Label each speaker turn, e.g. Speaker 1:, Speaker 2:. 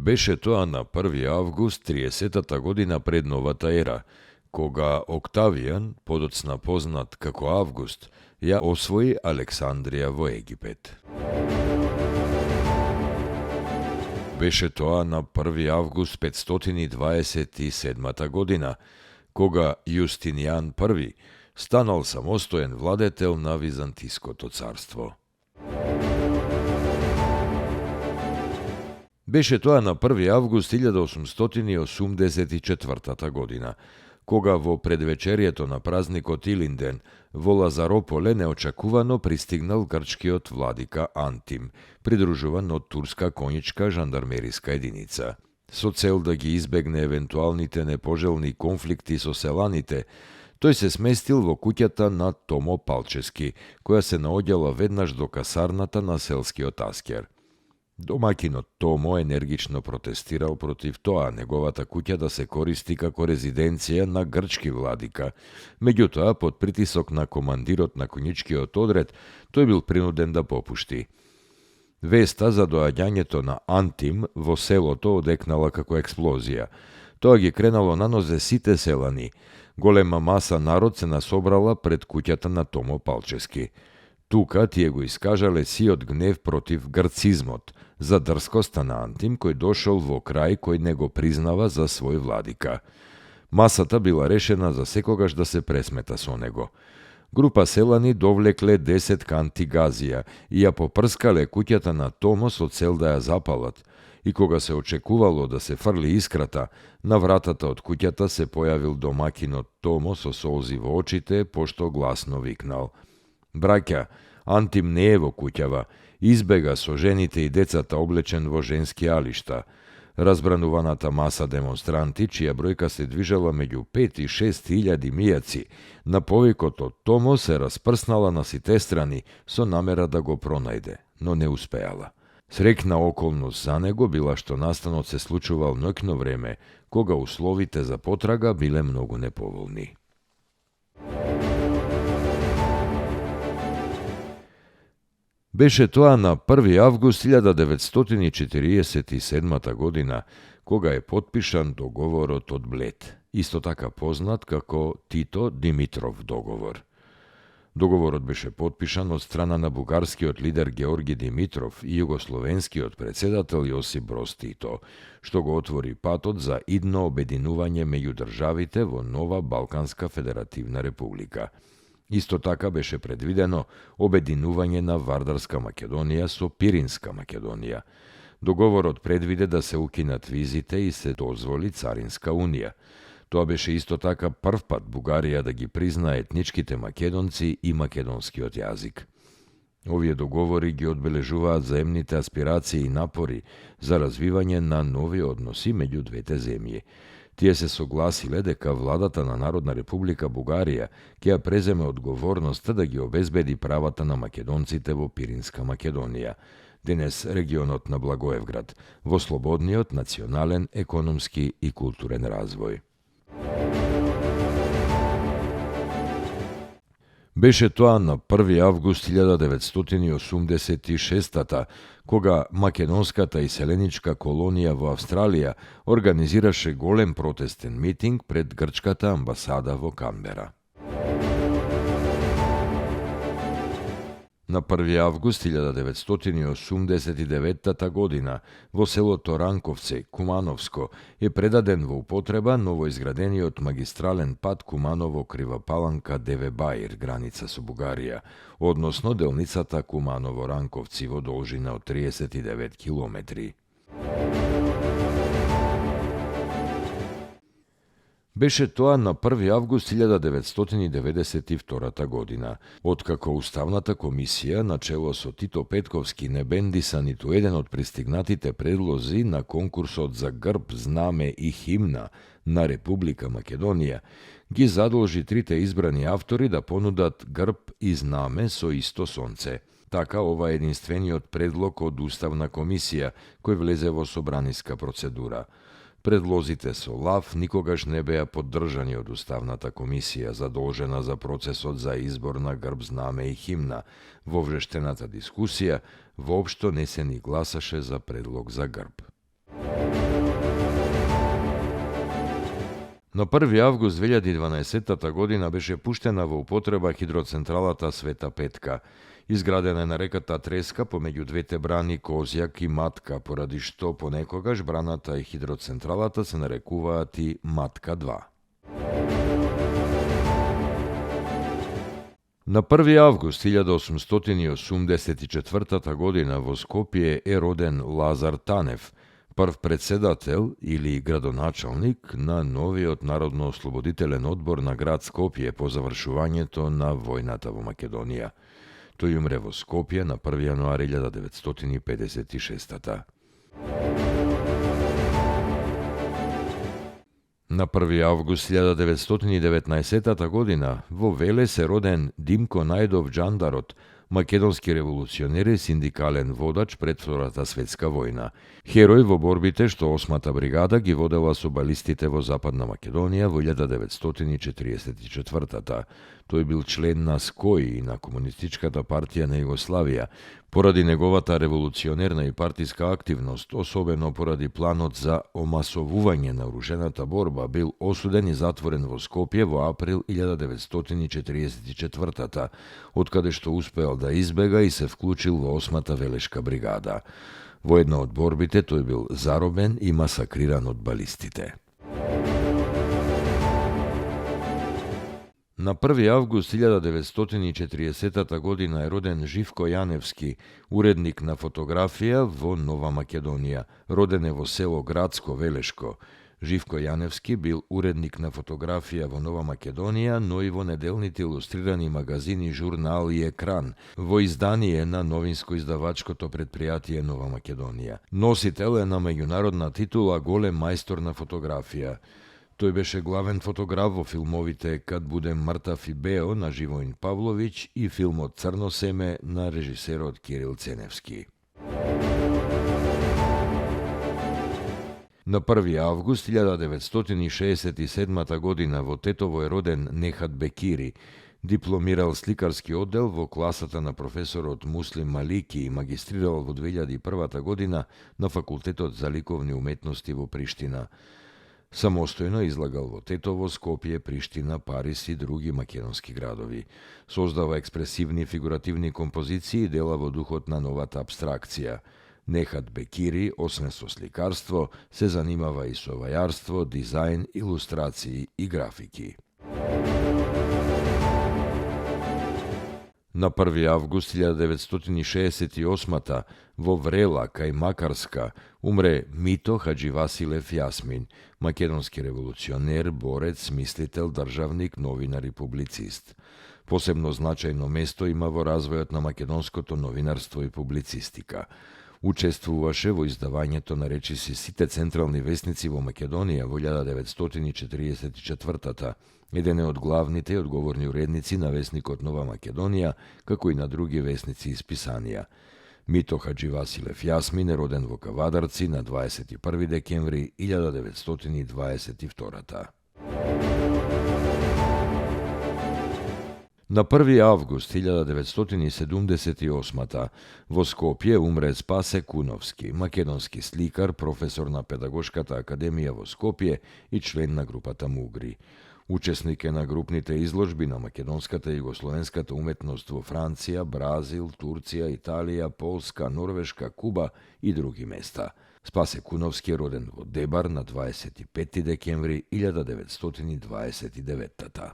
Speaker 1: Беше тоа на 1. август 30-та година пред новата ера, кога Октавијан, подоцна познат како Август, ја освои Александрија во Египет. Беше тоа на 1. август 527 година, кога Јустинијан I станал самостоен владетел на Византиското царство. Беше тоа на 1. август 1884 година, кога во предвечерието на празникот Илинден во Лазарополе неочекувано пристигнал грчкиот владика Антим, придружуван од турска конјичка жандармериска единица. Со цел да ги избегне евентуалните непожелни конфликти со селаните, тој се сместил во куќата на Томо Палчески, која се наоѓала веднаш до касарната на селскиот аскер. Домакинот Томо енергично протестирал против тоа неговата куќа да се користи како резиденција на грчки владика. Меѓутоа, под притисок на командирот на конјичкиот одред, тој бил принуден да попушти. Веста за доаѓањето на Антим во селото одекнала како експлозија. Тоа ги кренало на нозе сите селани. Голема маса народ се насобрала пред куќата на Томо Палчески. Тука тие го искажале сиот гнев против грцизмот, за дрскоста на Антим кој дошол во крај кој не го признава за свој владика. Масата била решена за секогаш да се пресмета со него. Група селани довлекле 10 канти газија и ја попрскале куќата на Томо со цел да ја запалат, и кога се очекувало да се фрли искрата, на вратата од куќата се појавил домакинот Томо со солзи во очите, пошто гласно викнал: "Браќа, Антим не е во куќава, избега со жените и децата облечен во женски алишта." Разбрануваната маса демонстранти, чија бројка се движела меѓу 5 и 6 илјади мијаци, на повикот од Томо се распрснала на сите страни со намера да го пронајде, но не успеала. Среќна околност за него била што настанот се случувал ноќно време, кога условите за потрага биле многу неповолни. Беше тоа на 1. август 1947 година, кога е потпишан договорот од Блед, исто така познат како Тито-Димитров договор. Договорот беше потпишан од страна на бугарскиот лидер Георги Димитров и југословенскиот председател Јосип Броз Тито, што го отвори патот за идно обединување меѓу државите во нова Балканска федеративна република. Исто така беше предвидено обединување на Вардарска Македонија со Пиринска Македонија. Договорот предвиде да се укинат визите и се дозволи царинска унија. Тоа беше исто така прв пат Бугарија да ги призна етничките македонци и македонскиот јазик. Овие договори ги одбележуваат заемните аспирации и напори за развивање на нови односи меѓу двете земји. Тие се согласиле дека владата на Народна република Бугарија ќе ја преземе одговорноста да ги обезбеди правата на македонците во Пиринска Македонија, денес регионот на Благоевград, во слободниот национален, економски и културен развој. Беше тоа на 1. август 1986 кога македонската иселеничка колонија во Австралија организираше голем протестен митинг пред грчката амбасада во Канбера. На 1. август 1989 година во селото Ранковце, Кумановско, е предаден во употреба новоизградениот магистрален пат Куманово-Крива Паланка-Деве Баир, граница со Бугарија, односно делницата Куманово-Ранковци во должина од 39 километри. Беше тоа на 1. август 1992 година, откако Уставната комисија, начело со Тито Петковски, не бендиса ниту еден од пристигнатите предлози на конкурсот за грб, знаме и химна на Република Македонија, ги задолжи трите избрани автори да понудат грб и знаме со исто сонце. Така, ова е единствениот предлог од Уставна комисија, кој влезе во собраниска процедура. Предлозите со лав никогаш не беа поддржани од Уставната комисија, задолжена за процесот за избор на грб, знаме и химна. Во врештената дискусија воопшто не се ни гласаше за предлог за грб. На 1. август 2012 година беше пуштена во употреба хидроцентралата Света Петка. Изградена е на реката Треска помеѓу двете брани Козјак и Матка, поради што понекогаш браната и хидроцентралата се нарекуваат и Матка 2. На 1. август 1884 година во Скопје е роден Лазар Танев, прв председател или градоначалник на новиот Народно-ослободителен одбор на град Скопје по завршувањето на војната во Македонија. Тој умре во Скопје на 1. јануари 1956. На 1. август 1919 година во Велес е роден Димко Најдов Џандарот, македонски револуционер и синдикален водач пред Втората светска војна. Херој во борбите што 8-та бригада ги водела со балистите во Западна Македонија во 1944-та. Тој бил член на СКОИ и на Комунистичката партија на Југославија. Поради неговата револуционерна и партиска активност, особено поради планот за омасовување на оружената борба, бил осуден и затворен во Скопје во април 1944-та, откаде што успеал да избега и се вклучил во 8-та велешка бригада. Во една од борбите тој бил заробен и масакриран од балистите. На 1. август 1940 година е роден Живко Јаневски, уредник на фотографија во Нова Македонија. Роден е во село Градско, Велешко. Живко Јаневски бил уредник на фотографија во Нова Македонија, но и во неделните илустрирани магазини Журнал и Екран, во издание на новинско-издавачкото предпријатие Нова Македонија. Носител е на меѓународна титула Голем мајстор на фотографија. Тој беше главен фотограф во филмовите Кад будем мртав и бео на Живоин Павловиќ и филмот Црно семе на режисерот Кирил Ценевски. На 1. август 1967 година во Тетово е роден Нехат Бекири, дипломирал сликарски оддел во класата на професорот Муслим Малики и магистрирал во 2001 година на Факултетот за ликовни уметности во Приштина. Самостојно излагал во Тетово, Скопје, Приштина, Париз и други македонски градови. Создава експресивни и фигуративни композиции и дела во духот на новата абстракција. Нехат Бекири, освен со сликарство, се занимава и со вајарство, дизајн, илустрации и графики. На 1. август 1968 во Врела, кај Макарска, умре Мито Хаџивасилев Јасмин, македонски револуционер, борец, мислител, државник, новинар и публицист. Посебно значајно место има во развојот на македонското новинарство и публицистика. Учествуваше во издавањето на речиси Сите централни весници во Македонија во 1944-та, еден од главните и одговорни уредници на весникот Нова Македонија, како и на други весници и списанија. Мито Хаџивасилев Јасмин е роден во Кавадарци на 21 декември 1922. На 1. август 1978 во Скопје умре Спасе Куновски, македонски сликар, професор на Педагошката академија во Скопје и член на групата Мугри. Учесник е на групните изложби на македонската и југословенската уметност во Франција, Бразил, Турција, Италија, Полска, Норвешка, Куба и други места. Спасе Куновски е роден во Дебар на 25 декември 1929.